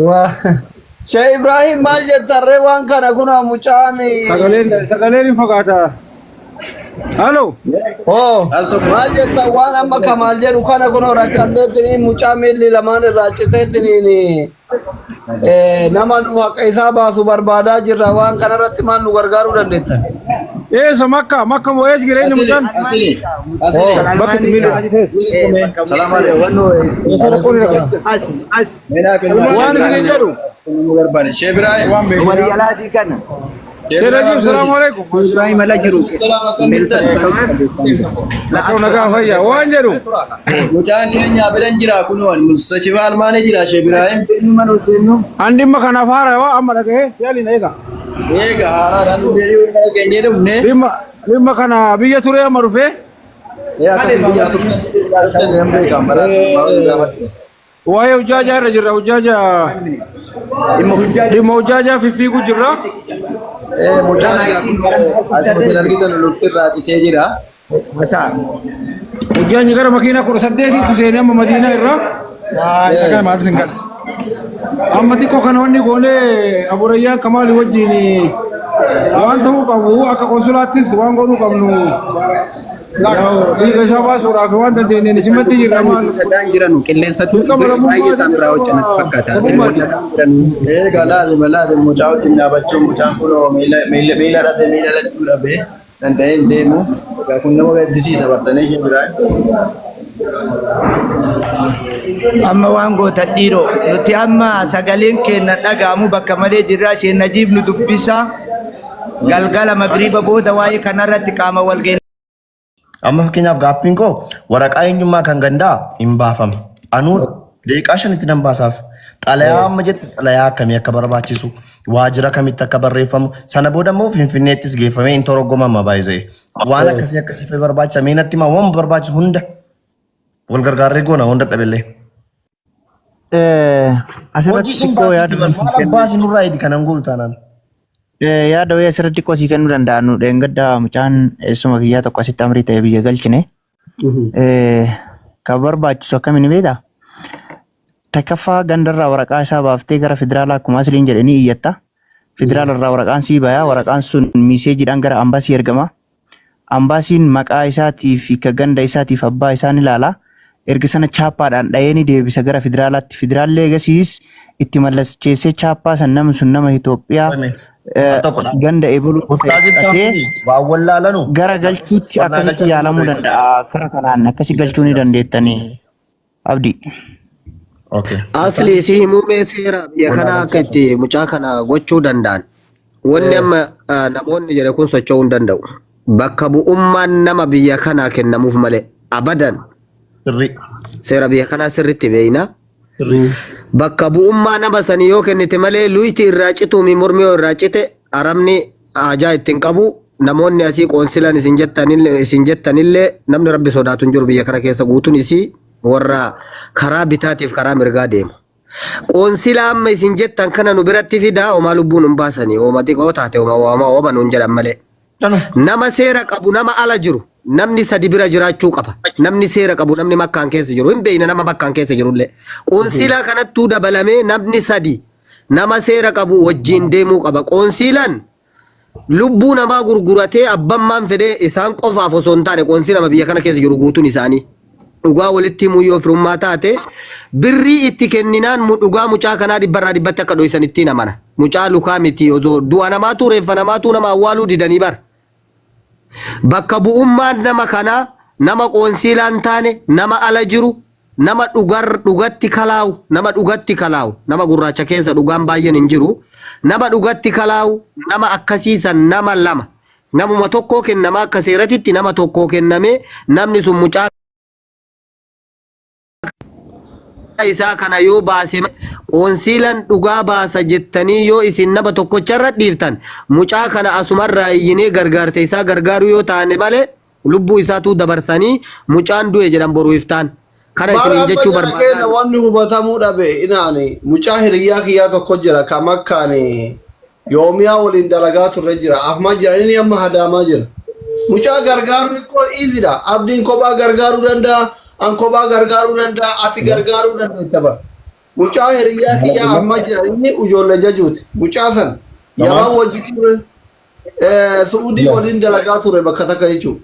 Waa. Sheekh Ibrahim maal jettarree waan kana kun mucaan? Sagaleen hin fagaata. Halo. Oh, Al tokko. Maal jetta waan amma Kamaal jedhu kana? Kun rakkadheetiniin mucaa miilli lamaan irraa citeetiniin nama nu haqa isaa baasu barbaadaa jirra. Waan kanarratti maal nu gargaaruu dandeettan? Eessa, Makka? Makka moo eessa jireenya Asili, mucaan? asili, asili. Oh. Bakka itti miilli irraa citees. Salaam alaikum. As as. Waan isiniin jedhu. Barbaade. Sheekh Ibrahim. Waan beeku. Walii alaatii kana. Sheekh Rajib, salaamu alaikum. Ibrahim ala jiru. Salaam, akkam jirtan? Akkam, nagaa, fayyaa? Waan jedhu. Mucaan keenya biran jira kunoo Mustachifa Almaanii jira, Sheekh Ibrahim. An dhimma kanaaf haara waa amma dhaga'ee yaaliin eega. Eega haaraadhaan nu deebi'uu kana keenyee dhufne. Dhimma kana biyya turee amma dhufee. Ee, akkasii biyya turtan dhuftan nan beekan balaa. Waa'ee hujjaajaa irra jirra. Hujjaajaa, dhimma hujjaajaa fiffiiguu jirra. Ee, mucaan egaa kunoo asuma argitan lukti irraa citee jira. Masaa. Hujjaanyi gara makiinaa 18tti seenee amma Madiinaa irraa. Amma xiqqoo kana wanni goonee Aburayyaan Kamaali wajjin waan ta'uu qabu, akka konsulaattis waan godhuu qabnu, dhiiga isaa baasuudhaaf waan dandeenyeen isimatti jirra maal. Dhadhaan jiranu qilleensatu Dirqama lammummaa. Baay'ee isaan irraa hojjanatti fakkaata. Lammummaati. Dhadhaan jiranu. Eega laazima laazima mucaa wajjin dhaabachuun, mucaan kunoo miila dhabe, miila lachuu dhabe, danda'ee hin deemu. Egaa kun nama gaddisiisa bartanii, Sheekh Ibrahim. Amma waan gootan dhiiroo, nuti amma sagaleen keenya dhaga'amu bakka malee jirra. Isheen Najiib nu dubbisa. Galgala magriiba booda waa'ee kanarratti qaama walga'ii. Amma fakkeenyaaf gaaffiin koo waraqaa eenyummaa kan gandaa hin baafama. Anuu daqiiqaa 5tti nan baasaaf. Xalayaa amma jette, xalayaa akkamii akka barbaachisu, waajjira kamitti akka barreeffamu, sana booda immoo Finfinneettis geeffamee hin toroggomama baay'ee. Waan akkasii akkasii fa'i barbaachisa. Mee natti himaa, waan barbaachisu hunda wal gargaarree goona waan dadhabellee. Asirratti Hojii xiqqoo imbaasiitti yaada bar maal abbaasii nurraa hidi kanan gootu taanaan. Yaada wayii asirratti xiqqoo sii kennuu danda'a. Nu dheengadda mucaan eessuma kiyyaa tokko asitti amrii ta'e biyya galchine. Kan barbaachisu akkamiin beektaa? Takkaffaa gandarraa waraqaa isaa baaftee gara federaalaa akkuma asliin jedhanii iyyatta. Federaalarraa waraqaan sii baya. Waraqaan sun messageiidhaan gara ambaasii ergama. Ambaasiin maqaa isaatii fi ka ganda isaatiif abbaa isaa ni ilaala. Erga sana chaappaadhaan dhahee ni deebisa gara federaalaatti. Federaalli eegasiis itti mallacheessee chaappaa san namni sun nama Itoophiyaa Al tokkodha. ganda eboluu ta'e Ustaaz Ibsaan fudhatee kun waan wallaalanu. gara galchuutti Wallaa akkasitti galchaa yaalamuu danda'a. Kara kanaan akkasi galchuu ni dandeettanii, Abdii. Okay. Asli si himuu mee seera biyya kanaa akka itti mucaa kana gochuu danda'an. Wanni amma namoonni jedhe kun socho'uu hin danda'u. Bakka bu'ummaan nama biyya kanaa kennamuuf malee abadan. Sirrii. Seera biyya kanaa sirriitti beeyna. Sirrii. Bakka bu'ummaa nama sanii yoo kennite malee, luyti irraa cituumi, mormi yoo irraa cite arabni hajaa ittiin qabu. Namoonni asii qoonsilan isin jettanillee namni rabbi sodaatu hin jiru biyya kana keessa, guutuun isii warra karaa bitaatiif karaa mirgaa deemu. Qoonsilaa amma isin jettan kana nu biratti fidaa, homaa lubbuun hin baasanii, hooma xiqqoo taate homaa homaa hooma nuun jedhan malee. Nama seera qabu, nama ala jiru, namni sadi bira jiraachuu qaba. Namni seera qabu, namni Makkaan keessa jiru hin beekne, nama Makkaan keessa jirullee. Qoonsilaa kanattuu dabalamee namni sadi nama seera qabu wajjin deemuu qaba. Qoonsilaan lubbuu namaa gurguratee abbammaan fedhee isaan qofaaf osoo hin taane, qoonsilama biyya kana keessa jiru guutuun isaanii. Dhugaa walitti himuu yoo firummaa taate, birrii itti kenninaan dhugaa mucaa kanaa dhibbarraa dhibbatti akka dhoysan ittiin amana. Mucaa lukaa miti, osoo du'a namaatu reeffa namaatu nama awwaaluu didanii bara. Bakka bu'ummaan nama kanaa nama qoonsiilaan taane, nama ala jiru, nama dhugar dhugatti kalaawu, nama dhugatti kalaawu, nama gurraacha keessa dhugaan baay'een hin jiru, nama dhugatti kalaawu, nama akkasiisan nama lama, namuma tokkoo kennama. Akka seeratitti nama tokkoo kenname, namni sun mucaa isaa kana yoo baase, qoonsiilan dhugaa baasa jettanii yoo isin nama tokkocharra dhiiftan, mucaa kana asumarraa iyyinee gargaarte isaa gargaaruu yoo taane malee, lubbuu isaatuu dabarsanii mucaan du'e jedhan boru iftaan. Kana Bara isiniin amma jechuu jara keenya barbaadan. wanni hubatamuu dhabe inaani mucaa hiriyyaa kiyyaa tokko jira, ka Makkaan yoomiyaa waliin dalagaa turre jira. Ahmad jira, inni amma Hadaamaa jira. Mucaa gargaaruun koo easy dha. Abdiin kophaa gargaaruu danda'a. An kophaa gargaaruu danda'a, ati gargaaruu dandeetta bara. Mucaa hiriyyaa kiyyaa amma jira inni ijoollee jajuuti. Mucaa san Yaman wajji ture, Su'uudii waliin dalagaa ture bakka takka jechuudha.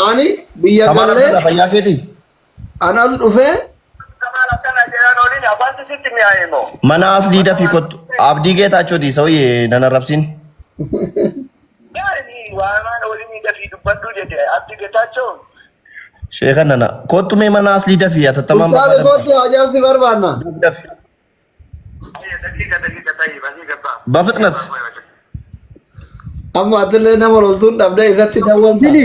Ani biyya Kamaal galee Abdallaa fayyaa keetii? anas dhufee Mana aslii dafii kottu. Abdii Geetaachooti sauye nan arrabsin. Sheekan nana. Kottu mee mana aslii dafii hatattamaan Ustaazi barbaadamta. kottu hajaa si barbaanna. Dafi. በፍጥነት Amma atillee nama loltuun dhabdee isatti dawwalta. Asli.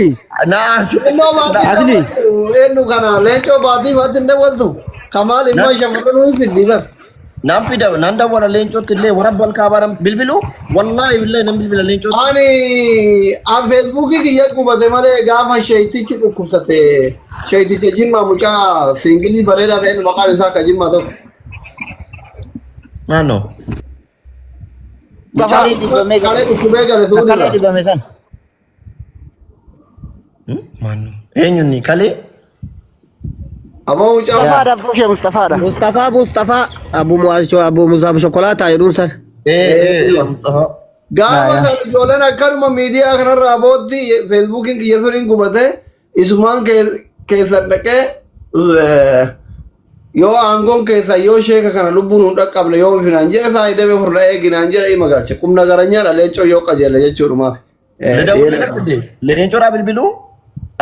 ናርስ Eenyu baatii Asli. dawwaltu? Eenyu kana leencoo baatii baatti hin dawwaltu? Kamaal immoo shamarran hin fiddi bar. ናን ፊደ ናን ደወለ ሌንጮት illee warra alkaabaa bilbilu wallaahi billahi nan bilbila leencootti Ani an feesbuukii kiyya gubate malee gaafa sheeytichi dhukkubsate sheeyticha jimmaa mucaa siingilii bareedaa ta'een maqaan isaa ka jimmaa tokko. naannoo Mucaa Kalee dibamee kalee dhukkubee gale Kalee suudhirra. dibame san. maannoo eenyunni kalee Ammoo mucaa Mustafaadha abboo ishee Mustafaadha. Mustafaa Mustafaa Abu Muaz Abu Muzaab Shokolaataa jedhuun san. ee Mustafa gaafa san ijoolleen akkanuma miidiyaa kanarraa bootti feesbuukiin kiyya sun hin gubate isumaan keessan dhaqee yoo aangoon keessa yoo sheeka kana lubbuun hin dhaqqabne yoo finaan jedhe saa hidhamee furda eeginaan jedhe ima galche qubna garanyaadha leencoo yoo qajeele jechuudhumaaf. leencoodhaa bilbiluu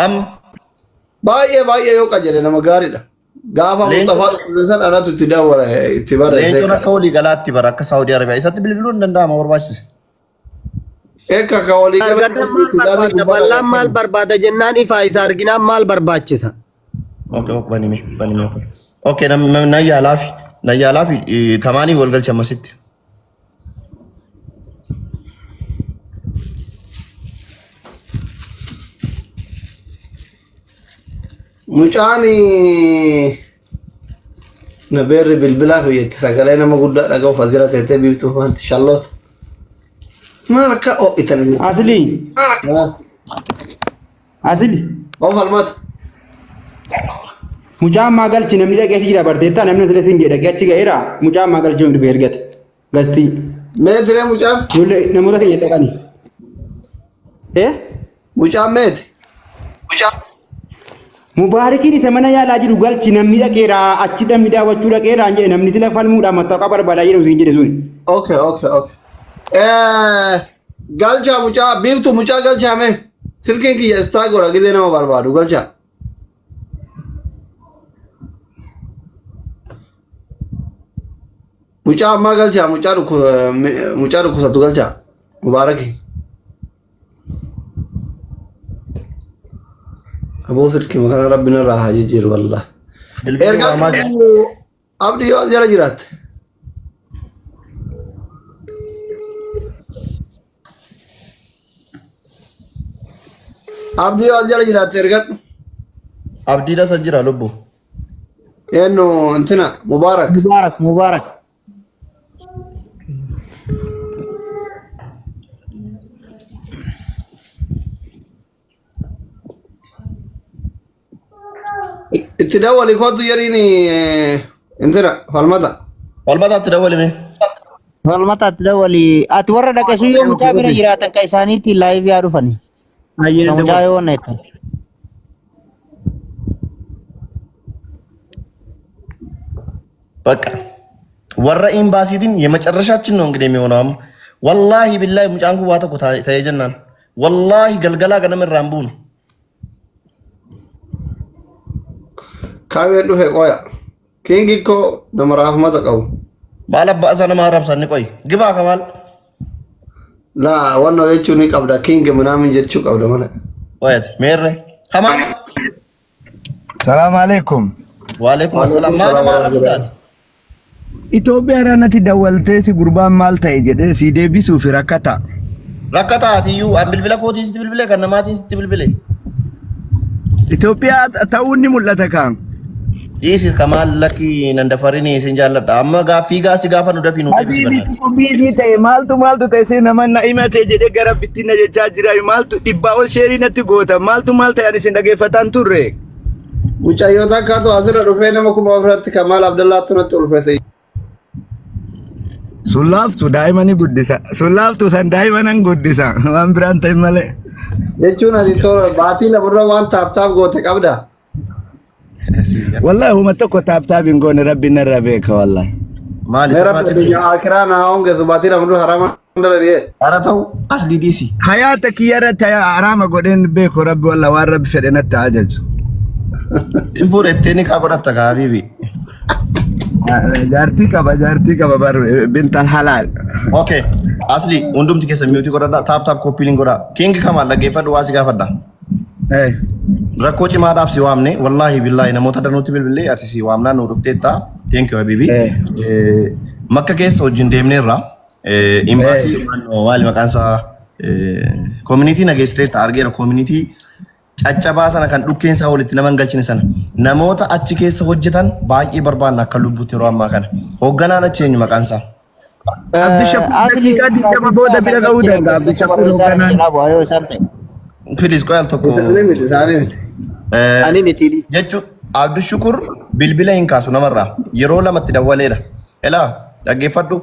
am Baay'ee baay'ee yoo qajeele nama gaariidha. Gaafa Mustafaa dhukkubse san anatu itti dawwala itti barreesse. leencoon akka walii galaatti bara akka Saawudii Arabiyaa isatti bilbiluu hin danda'ama barbaachise. Eekka ka walii Argaddan maal barbaada? Bal'aan maal barbaada jennaan ifaa isa arginaan maal barbaachisa? Okay, okay, banime, banime, okay. Okay, nan yaalaafi, nan yaalaafi kamaanii wal galcha ammasitti. Mucaan na beerri bilbilaa fayyatti sagalee nama guddaa dhaga'uuf as jala teessee biiftuu faanti shalloota. Maal akka ho'itan inni? Asli. Asli. Of falmata. Mucaa ammaa galchi namni dhaqee si jira barteettaa namni asirra siin jedhe dhaqee achi ga'eera mucaa ammaa galchi yoo dhufe ergate gastii. Meetiree mucaan? Ijoollee namoota keenya dhaqani. Eh? Mucaan meeti? Mubaarikiin isa mana yaalaa jiru galchi namni dhaqeera achi namni daawwachuu dhaqeera jedhe namni sila falmuudhaan mattaaqa barbaadaa jedhu siin jedhe suni. Okay. Galchaa mucaa biiftuu mucaa galchaa mee silkiin kiyya istaa godha gizee nama barbaadu galchaa. Mucaa ammaa galchaa mucaa mucaa dhukkubsatu galchaa Mubaaraki. Aboo silkii kana rabbi narraa haa jijjiiru wallah. Bilbilli Erga waamaa jira. abdii yoo as jala jiraatte. Abdii yoo as jala jiraatte ergadhu. Abdiidha isa jira lubbu. Eenyu intina Mubaarak. Mubaarak Mubaarak. Itti dawwali kootu jedhiin intina falmata. Falmata itti dawwalime. Falmata itti dawwali. Ati warra dhaqe sun yoo mucaa bira jiraatan ka isaaniitti live yaa dhufani. Ka mucaa yoo wanna jettan. በቃ ወረ ኤምባሲቲን የመጨረሻችን ነው እንግዲህ የሚሆነው። አሁን ወላሂ ቢላሂ ሙጫን ኩን waa tokko ta'ee jennaan wallaahi galgalaa ganama irraan buunu. Kaameen dhufe qoya. Kingi koo nama raafmata qabu. Maal abbaa isaa nama arrabsan ni qoy gibaa kamaal Laa wannoo jechuu ni qabda kingi minaamin jechuu qabda mana. qoyate meerre kamaal Salaam alaikum. waalaikum assalaam maa nama arrabsitaati. Itoophiyaa irraa natti dawwaltee si gurbaan maal ta'e jedhee si deebisuuf rakkata. Rakkataatiyyuu an bilbila kootiin sitti bilbile kan namaatiin sitti bilbile. Itoophiyaa ta'uun ni mul'ata kaan. Dhiisi kamaal lakki nan dafarini isin jaalladha amma gaaffii gaasi gaafa nu dafii nu deebisi barnaati. Biizii ta'e maaltu maaltu ta'e si nama na himate jedhee gara bittinna jechaa jira maaltu dhibbaa ol sheerii natti goota maaltu maal ta'e ani isin dhageeffataan turre. Mucayyoo takkaatu asirra dhufee nama 4000tti Kamaal Abdallaatti natti ulfeesse. Sun laaftu daa'ima ni guddisa. Sun laaftu san daa'ima nan guddisa. Waan biraan ta'in malee. Jechuun ati toora baatii lamarra waan taap taap goote qabda. Wallahi huma tokko taap taap hin goone rabbi narra beeka wallahi. Maali Mee sirraa rabbi citte? addunyaa akiraa naa hongeessu baatii lamarra harama dalagee. Ara ta'u asli dhiisi. Hayaata kiyya irratti haraama godheen beeku rabbi wallahi waan rabbi fedhe natti haa ajaju. Hin fuudhettee ni kaa godhatta kaa habiibi. Jaartii qaba jaartii qaba bar bintal halaal. Okay. Asli hundumti keessa mute godhadha. Tap tap copy link godha. King Kamal dhaggeeffadhu waa si gaafadha. Rakkoo cimaadhaaf si waamne wallaahi billaahi namoota danuutti bilbilee ati si waamnaa nu dhufteetta. Thank you habibi. Makka keessa wajjin deemneerra. Imbaasii maali maqaan isaa community nageessiteetta argeera community caccabaa sana kan dhukkeen isaa walitti nama hin galchine sana namoota achi keessa hojjetan baay'ee barbaanna akka lubbuutti yeroo ammaa kana. Hoogganaan achi eenyu maqaan isaa? Abdishakur Asli daqiiqaa 20 booda bira ga'uu danda'a. Abdishakur hoogganaan. Yoo isaan ta'e. Please qoy al tokko. Isaanii miti isaanii miti. Ani miti. Jechuun Abdishakur bilbila hin kaasu namarraa yeroo lamatti dawwaleedha. Elaa dhaggeeffadhu.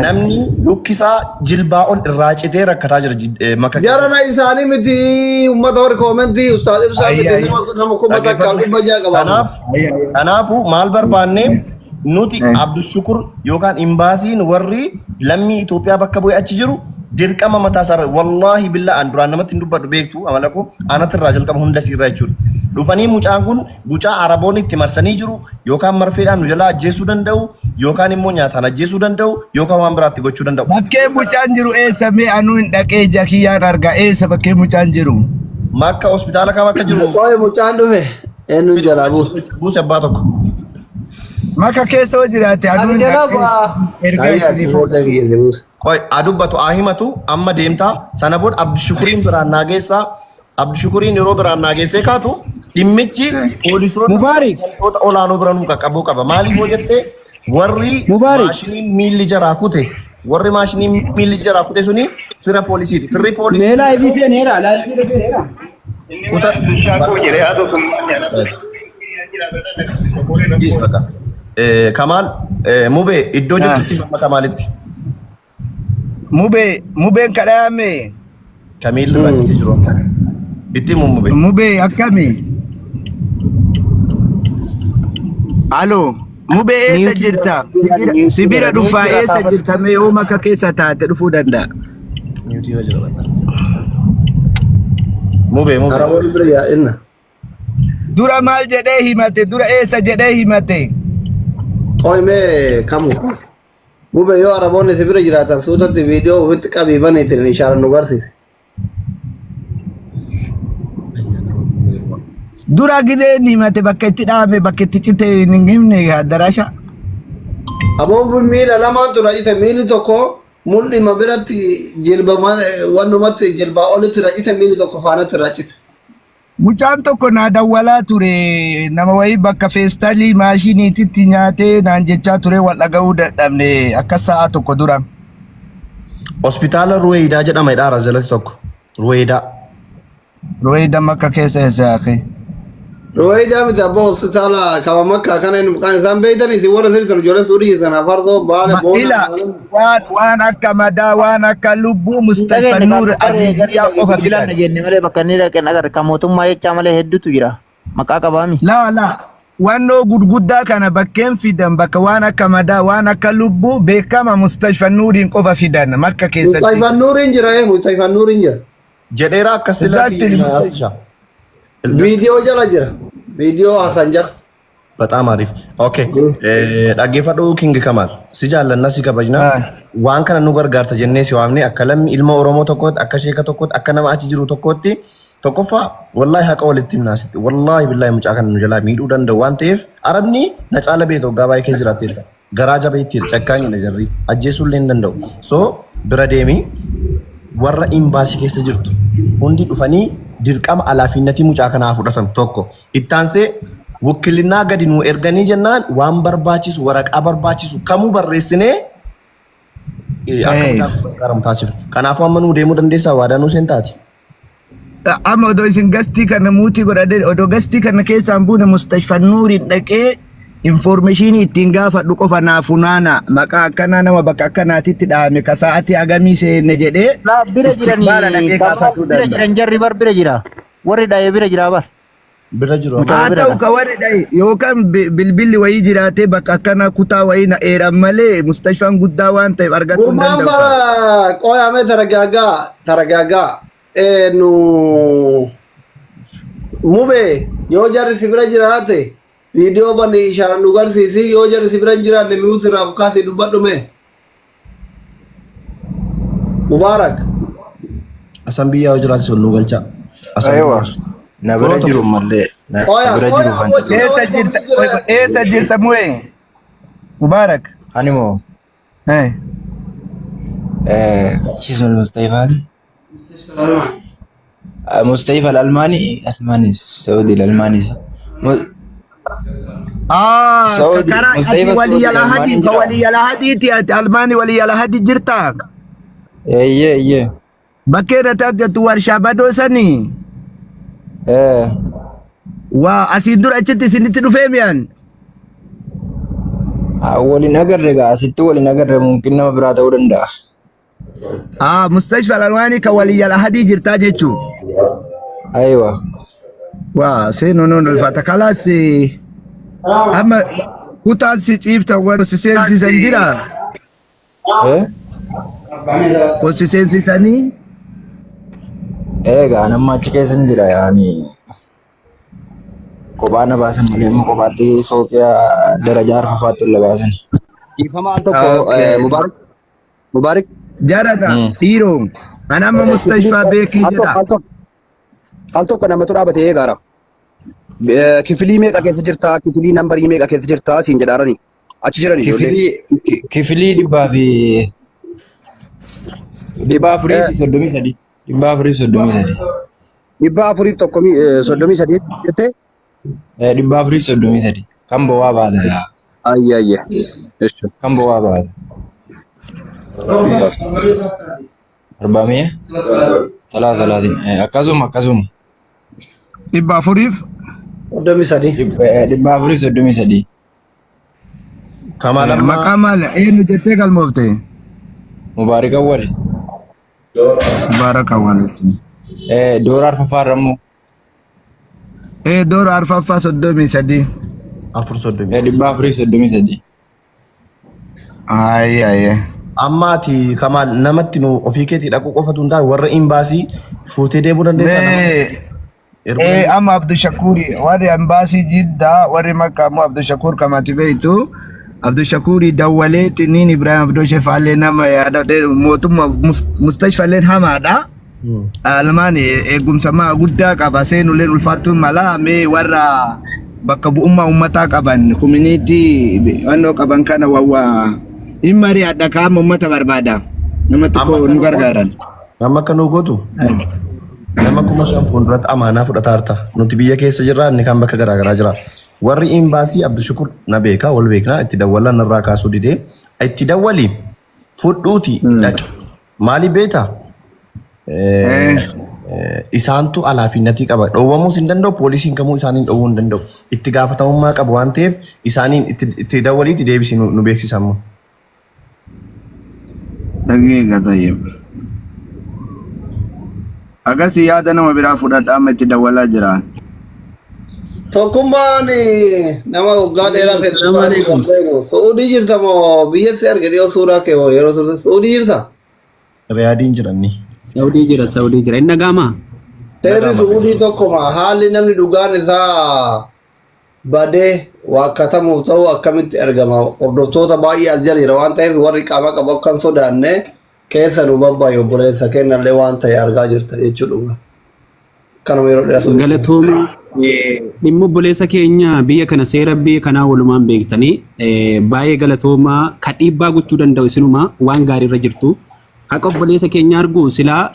Namni lukkisaa jilbaa ol irraa citee rakkataa jira makka keessa. Jarana isaanii miti uummata warri koomentii ustaaz ibsaa Ayyi, miti ayyi. nama 1600 qaba. Kanaaf kanaafuu maal barbaanne nuti Abdushukur yookaan imbaasiin warri lammii Itoophiyaa bakka bu'ee achi jiru dirqama mataa isaa wallaahi billaa an duraan namatti hin dubbadhu beektu amala koo anatti irraa jalqaba hunda siirraa jechuudha. Dhufanii mucaan kun mucaa Araboonni itti marsanii jiru yookaan marfeedhaan nu jalaa ajjeesuu danda'u yookaan immoo nyaataan ajjeesuu danda'u yookaan waan biraatti gochuu danda'u. Bakkee mucaan jiru eessa mee anuu hin dhaqee ija kiyyaan arga eessa bakkee mucaan jiru. Makka hospitaala kam akka jiru Qoy mucaan dhufe eenyuun jalaa buuse. buuse abbaa tokko. Maka keessa hoo jiraate anuu Ani hin jalaa dhaqee bu'aa. ergaa Ayyaa isinii fuudha. buuse. Qoy adubbatu haa himatu amma deemtaa sana booda Abdishukuriin biraan naa geessaa. Abdishukuriin yeroo biraan naa geessee kaatu dhimmichi poolisoota Mubaarik. hooggantoota olaanoo bira nuu qaqqabuu qaba. Maaliif hoo jettee warri Mubaarik. maashiniin miilli jaraa kute warri maashiniin miilli jaraa kute suni fira poolisiiti. Firri poolisii Mee laayivii seeneera laayivii seeneera. kuta Yes, bakka. Kamaal Mubee iddoo jirtutti amma Kamaalitti. Mubee mubeen kadhaame Kamiilli irraa cittee jiru. Itti himu Mubee. mubee akkami? Alo mubee eessa jirta? Sibira dhufaa eessa jirta mee yoo maka keessa taate dhufuu danda'a. Mute irra jira bakka. Mubee Mubee. Araboonni bira yaa'inna. Dura maal jedhee himate dura eessa jedhee himate? Qoy mee kamu. Mube yoo Araboonni si bira jiraatan suutatti viidiyoo ofitti qabii baniitiin ishaaran nu garsiisi. Dura gidee himate bakka itti dhaame bakka itti cite hin himne addaraasha. Aboon miila lamaantu rajite miilli tokko mul'ima biratti jilba wannumatti jilbaa olitti rajite miilli tokko faanatti rajite. Mucaan tokko naa dawwalaa ture nama wayii bakka feestaalii maashiniititti nyaatee naan jechaa ture wal dhaga'uu dadhabne akka sa'a tokko dura. Hospitaala Ruweeyidaa jedhama hidhaara jalatti tokko. Ruweeyidaa. Ruweeyida makka keessa eessa yaaqee? Ruweeyidaa miti abbaa hospitaala kama makkaa kana inni maqaan isaan beektan isin warra sirriitan ijoolleen suudii keessan afarsoo baale boona. Ila waan waan akka madaa waan akka lubbuu Mustapha Nuur Aziziyaa qofa Filanna filan. jenne malee bakka inni dhaqeen agarra kan mootummaa jechaa malee hedduutu jira. Maqaa qabaami. Laa laa wannoo gurguddaa kana bakkeen fidan bakka waan akka madaa waan akka lubbuu beekama Mustapha Nuuriin qofa fidan makka keessatti. Mustapha Nuuriin jira Mustapha Nuuriin jira. Jedheera akkas sila Exactly. asisha. Viidiyoo jala jira. Viidiyoo Hasan jala. በጣም አሪፍ okay dhaggeeffadhu King Kamal si jaallanna si kabajna waan kana nu gargaarta jennee si waamne akka lammi ilma Oromoo tokkootti akka sheeka tokkootti akka nama achi jiru tokkootti tokkoffaa wallaahi haqa walitti himnaa sitti wallaahi billaahi mucaa kana nu jalaa miidhuu danda'u waan ta'eef arabni na caala beetu waggaa baay'ee keessa jiraatteetta garaa jabeetti cakkaanyidha jarri ajjeesuu illee hin danda'u so bira deemi warra imbaasii keessa jirtu hundi dhufanii dirqama alaafinnatii mucaa kanaa fudhatan tokko ittaansee wukkilinaa gadi nu erganii jennaan waan barbaachisu waraqaa barbaachisu kamuu barreessinee akka Hey. mucaan kun gargaaramu taasifna. Kanaafuu amma nuu deemuu dandeessaa waadaa nuu seentaati. Amma odoo isin gastii kana muutii godhadhe, odoo gastii kana keessaan buune, Mustashfa Nuuriin dhaqee information ittiin gaafadhu qofa naa funaana, maqaa akkanaa, nama bakka akkanaatitti dhaame, ka sa'aatii hagamii seenne jedhee Laa bira istikbaara jiranii dhaqee gaafatuu bira danda'a. Jiran jarri bar bira jira. Warri dhaye bira jira bar. Bira jiru. Mucaa Haa bira ta'u dha. ka warri dhaye yookaan bilbilli wayii jiraatee bakka akkanaa kutaa wayii na eeran malee, mustashfaan guddaa waan ta'eef argachuu hin Gurbaan danda'u. fara qoyame, taragaagaa taragaagaa nu mube. Yoo jarri si bira jiraate viidiyoo bani ishaara nu garsiisi. Yoo jarri si bira hin jiraanne mute irraa kaasii dubbadhu mee. Mubaarak. Asan biyyaa yoo jiraate sun nu galcha. Asan Aywa. Na bira jiru mallee. Na Qoya bira qoya jiru kan wajjin Eessa jirta? Eessa jirta mu'ee? Mubaarak. Ani moo Eh. شو المستشفى؟ مستشفى الألماني، الألماني السعودي الألماني صح؟ Ah, Saudi, karaa ati Mustaifa walii Saudi ala hadi Almaanii ka jira. walii ala hadiiti, ati Almaanii walii ala hadi jirta. Eeyyee, eeyyee. Bakkee irratti argattu warshaa badoo sanii. Eh. Waa asiin dura achitti isinitti dhufee miyaan. Waliin agarre gaa, asitti waliin agarre, mungkin nama biraa ta'uu danda'a. Ah, Mustashfa Almaanii ka walii ala hadii jirtaa jechuu. Aywa. Waa seenuu nuun ulfaata kalaas, amma kutaan si ciibtan warra si seensisan jira. Eh? Si seensisanii. Egaa nama achi keessa hin jira, yaani kophaa na baasan malee, amma kophaatti fooqii darajaa arfafaatti ol na baasan. Dhiifama al tokko. Mubaarik. Mubaarik. Jarana dhiiroo, ani amma mustashfaa beekii Al tokko jedha. al tokko al tokko namatu dhaabatee eegaara. Kifilii meeqa keessa jirtaa? Kifilii nambarii meeqa keessa jirtaa? Siin jedhaarani. Achi jirani ijoolleen. Kifilii 433, 433. 433 jettee? 433 kan bo'aa baata. Ayya ayya. Eessu. Kan bo'aa baata. أربعمية ثلاثة ثلاثين, akkasuma akkasuma. Dhibba afuriif 33. 433. Kamaal amma Maqaa maal eenyu jettee galmoofte? Mubaarik Awwali. Mubaarak Awwal. Doora arfaffaa immoo. Doora arfaffaa 33. 433. 433. Ayya ayya. Amma ati Kamaal namatti nu ofii keetii dhaquu qofatu hin taane, warra imbaasii fuutee deemuu dandeessaa nama Mee erguu dandeessaa. Amma Abdushakuuri warri ambaasii Jiddaa, warri Makka ammoo Abdushakuur kamaati beektu. Abdushakuuri dawwaleetti niin Ibrahim Abdoshe faallee nama yaada mootummaa mustashfalleen hamaadha. Almaan eegumsa maa guddaa qaba, seenulleen ulfaattuun mala. Mee warra bakka bu'ummaa uummataa qaban, community wannoo qaban kana wawwa hin mari'adha, kaama uummata barbaada. Nama tokko nu gargaaran. Amma akka nu gootu nama 5,000 fuulduratti amaanaa fudhataarta. Nuti biyya keessa jirra, inni kan bakka garaagaraa jira. Warri imbaasii Abdushukur na beeka, wal beekna, itti dawwalan irraa kaasuu didee, itti dawwali fudhuuti dhaqi. Maali beektaa? Isaantu alaa fi natii qaba. Dhoowwamuus hin danda'u, poolisiin kamuu isaaniin dhoowwuu hin danda'u. Itti gaafatamummaa qabu waan ta'eef isaaniin itti dawwaliitti deebisi, nu beeksisa immoo. Dhageega tayyib. Akkasii yaada nama biraa fudhadha, amma itti dawwalaa jira. Tokkummaan nama waggaa dheeraa Salaamu alaikum. feetu Suudii jirta moo biyyatti arge dhiyoo suuraa kee moo yeroo turte Suudii jirta? Riyaadiin jiranni. Saudii jira, Saudii jira. Inni dhaga'amaa? Seerri Suudii tokkuma, haalli namni dhugaan isaa badee waakkatamuuf ta'u akkamitti argama? Hordoftoota baay'ee as jala jira waan ta'eef, warri qaama qabu akka hin sodaanne keessa nu babbaay'e, obboleessa kennallee waan ta'e argaa jirta jechuudha. Kanuma yeroo dheeratu. Galatooma, dhimma obboleessa keenya biyya kana seera biyya kanaa walumaan beektanii, baay'ee galatoomaa. Ka dhiibbaa gochuu danda'u isinuma, waan gaariirra jirtu. Haqa obboleessa keenya arguu silaa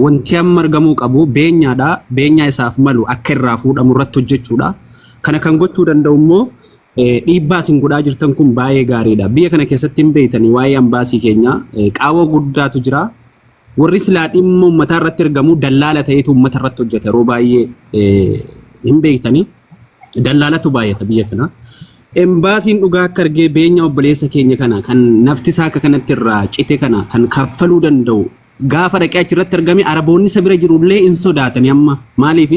wanti amma argamuu qabu beenyaadha. Beenyaa isaaf malu akka irraa fuudhamu irratti hojjechuudha. Kana kan gochuu danda'u immoo dhiibbaa isin godhaa jirtan kun baay'ee gaariidha. Biyya kana keessatti hin beektanii waa'ee ambaasii keenya qaawwa guddaatu jira. Warri silaa dhimma uummataa irratti argamu dallaala ta'eetu uummata irratti hojjeta yeroo baay'ee hin beektanii. Dallaalatu baay'ata biyya kana. Embaasiin dhugaa akka argee beenya obboleessa keenya kana kan nafti isaa akka kanatti irraa cite kana kan kaffaluu danda'u gaafa dhaqee achirratti argame araboonni isa bira jirullee hin sodaatani amma maaliif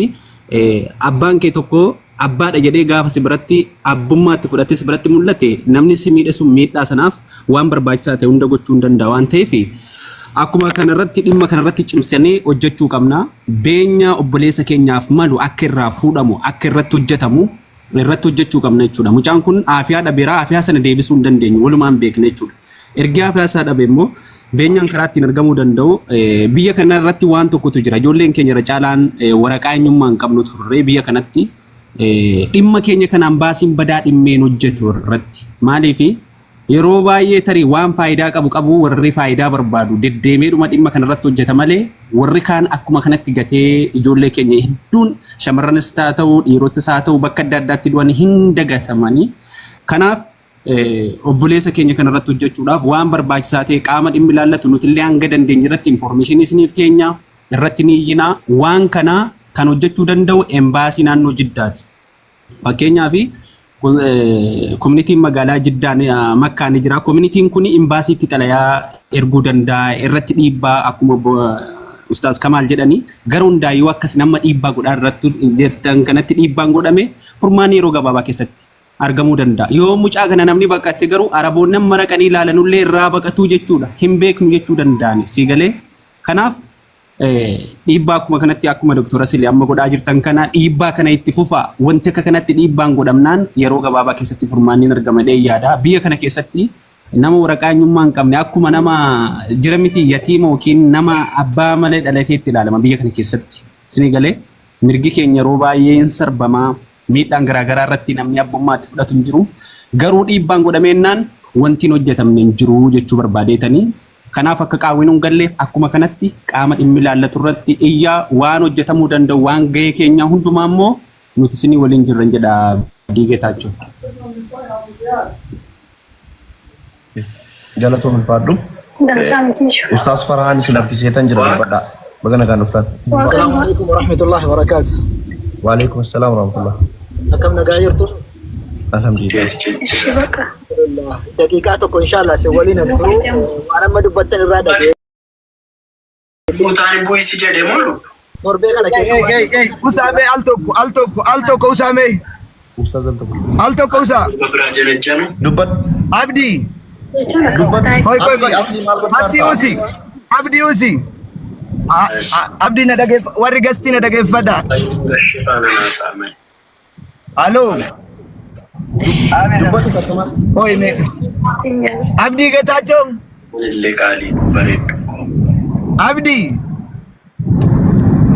abbaan kee tokko abbaadha jedhee gaafa si biratti abbummaatti fudhatee si biratti mul'ate namni si miidhe sun miidhaa sanaaf waan barbaachisaa ta'e hunda gochuu hin danda'a waan ta'eef akkuma kanarratti dhimma kanarratti cimsanii hojjechuu qabna. Beenya obboleessa keenyaaf malu akka irraa fuudhamu akka irratti hojjetamu irratti hojjechuu qabna jechuudha. Mucaan kun aafiyaa dhabeera aafiyaa sana deebisuu hin dandeenyu walumaan beekna jechuudha. Ergi aafiyaa isaa dhabe immoo beenyaan karaa ittiin argamuu danda'u biyya kana irratti waan tokkotu jira. Ijoolleen keenya irra caalaan waraqaa eenyummaa hin qabnu turre biyya kanatti dhimma keenya kanaan baasiin badaa dhimmeen hojjetu irratti. Maaliif yeroo baay'ee tarii waan faayidaa qabu qabu warri faayidaa barbaadu deddeemeedhuma dhimma kanarratti hojjeta malee warri kaan akkuma kanatti gatee ijoollee keenya hedduun shamarranis haa ta'u dhiirotis haa ta'u bakka adda addaatti du'an hin dagatamanii. Kanaaf obboleessa keenya kanarratti hojjechuudhaaf waan barbaachisaa ta'e qaama dhimmi ilaallatu nuti illee hanga dandeenye irratti information isiniif keenya irratti ni iyyina waan kana kan hojjechuu danda'u embaasii naannoo Jiddaati. Fakkeenyaaf koominitiin magaalaa Jiddaa Makkaa ni jira. Koominitiin kun imbaasiitti xalayaa erguu danda'a. Irratti dhiibbaa akkuma Ustaaz Kamaal jedhanii gara hundaayyuu akkas nama dhiibbaa godhaa irratti jettan kanatti dhiibbaan godhame furmaanni yeroo gabaabaa keessatti argamuu danda'a. Yoo mucaa kana namni baqate garuu araboonni amma raqanii ilaalanullee irraa baqatuu jechuudha. Hin beeknu jechuu danda'ani. Sii galee kanaaf dhiibbaa akkuma kanatti akkuma doktora Sili amma godhaa jirtan kana dhiibbaa kana itti fufa wanti akka kanatti dhiibbaan godhamnaan yeroo gabaabaa keessatti furmaanni hin argama jedhee yaada. Biyya kana keessatti nama waraqaa eenyummaa hin qabne akkuma nama jira miti yatiima yookiin nama abbaa malee dhalateetti ilaalama biyya kana keessatti. Isinii galee mirgi keenya yeroo baay'ee hin sarbamaa miidhaan garaagaraa irratti namni abbummaatti fudhatu hin jiru. Garuu dhiibbaan godhameennaan wanti hin hojjetamne hin jiru jechuu barbaadeetanii. Kanaaf akka qaawwiin hin galleef akkuma kanatti qaama dhimmi ilaallatu irratti iyyaa waan hojjetamuu danda'u waan gahee keenyaa hundumaa immoo nuti isinii waliin jirran jedha Diigetaachoo. Galatoom ulfaadhu. Dansaa miti jechuudha. Ustaas Farhaan isin harkiseetan jira dubbadhaa. Baga nagaan dhuftan. Assalamu alaikum warahmatullahi wabarakatuh. Waalaikum assalaam warahmatullah. Akkam nagaa jirtu? Alhamdulillah. Ishi bakka. Alhamdulillah. Daqiiqaa tokko inshallah isin waliin hin turu. Waan amma dubbattan irraa dhaga'ee Buutaan bu'isi jedhe moo lubbu? torbee kana keessa Hey, waan hey, hey, Usaame al tokko, al tokko, al tokko Usaame. Ustaaz al tokko. Al tokko Usaa. Durba biraa janajjanu. Dubbadhu. Abdii. Jechuun akka Dubbadhu. ta'e. Hoi, hoi, Asli hoi. asli maal gochaa Abdii jirta? usi. Abdii usi. Abdii na dhageef warri gastii na dhageeffadha. Gashee faana naasaa malee. Aloo. Dubbadhu kakkamas. Hoi me. Abdii Getaachoo. Illee qaalii koo bareeddu koo. Abdii.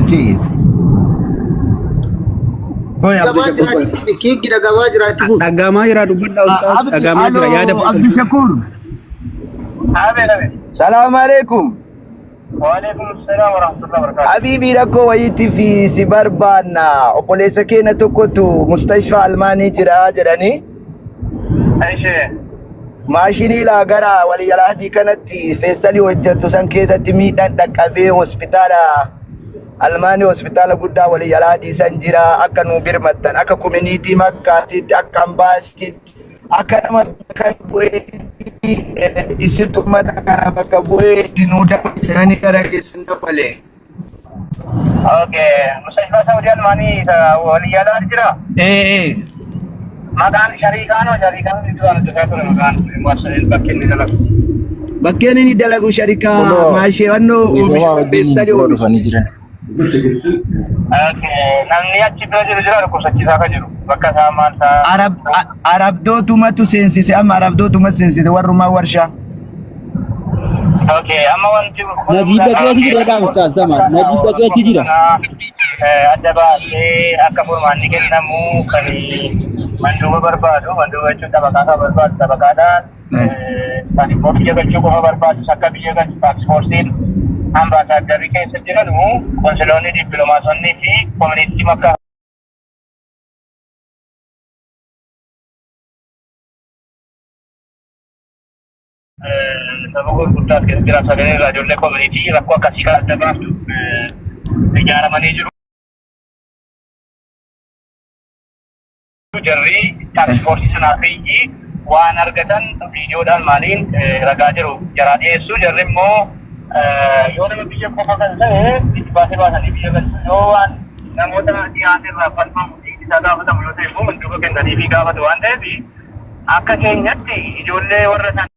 Ji. Hoi Abdii Dhagamaa Shakur. jira kiikki dhagamaa jira itti fufi. Dhagamaa jira dubbadhaa ustaaz Abdii dhagamaa jira yaada aloo Abdii Shakur. Salaam alaikum. Habiibii rakkoo wayiitii fi si barbaanna. Obboleessa keenya tokkotu mustashfaa almaanii jira jedhanii. Maashinii laa gara waliyalaadii kanatti feestalii hojjettu san keessatti miidhaan dhaqqabee hospitaala almaanii hospitaala guddaa waliyalaadii san jira akka nuu birmattan akka kuminiitii makkaatitti akka ambaasiitti akka nama kan bu'ee isintu uummata kana bakka bu'ee itti nuu dabalanii gara keessan dabale. Okay, Mustashfaa Saudi Almaanii isa waliyyaalaa jira. Ee. Maqaan shariikaan hoo shariikaan inni duraan hojjetaa ture maqaan muassaseen bakki inni dalagu. Bakkeen inni dalagu sharikaa Kunoo maasheewannoo dhiifama oomisha wajjin feestalii kunoo oomishu. dhufanii jiran. Okay, namni achi bira jiru jira dhukkubsachiisaa kan jiru bakka isaa maal isaa. Arab Arabdootumatu seensise amma arabdootumatu seensise warrumaa warshaa. Okay, amma wanti Najiib dhaqee achi jira dhaa ustaas Kamal. Najiib dhaqee achi jira. Adda baasee akka furmaanni kennamu kan manduuba barbaadu manduuba jechuun xabaqaa kan barbaadu xabaqaadhaan kan immoo biyya galchuu qofa barbaadu akka biyya galchu taaksfoorsiin ambaasaadarri keessa jiranu konsiloonni dippiloomaasonni fi koominiitii makkaa Saba gurguddaa keessa jira sagalee irraa ijoollee koominitii rakkoo akkasii kan adda baaftu ijaaramanii jiru. Jarri taaksii foorsii sanaa fi waan argatan viidiyoodhaan maaliin ragaa jiru jaraa dhiyeessu. Jarri immoo yoo nama biyya qofa kan ta'e itti baasee baasanii biyya galchu, yoo waan namoota dhiyaate irraa falmamu isaa gaafatamu yoo ta'e immoo manduuba kennanii fi gaafatu waan ta'eef akka keenyatti ijoollee warra isaan.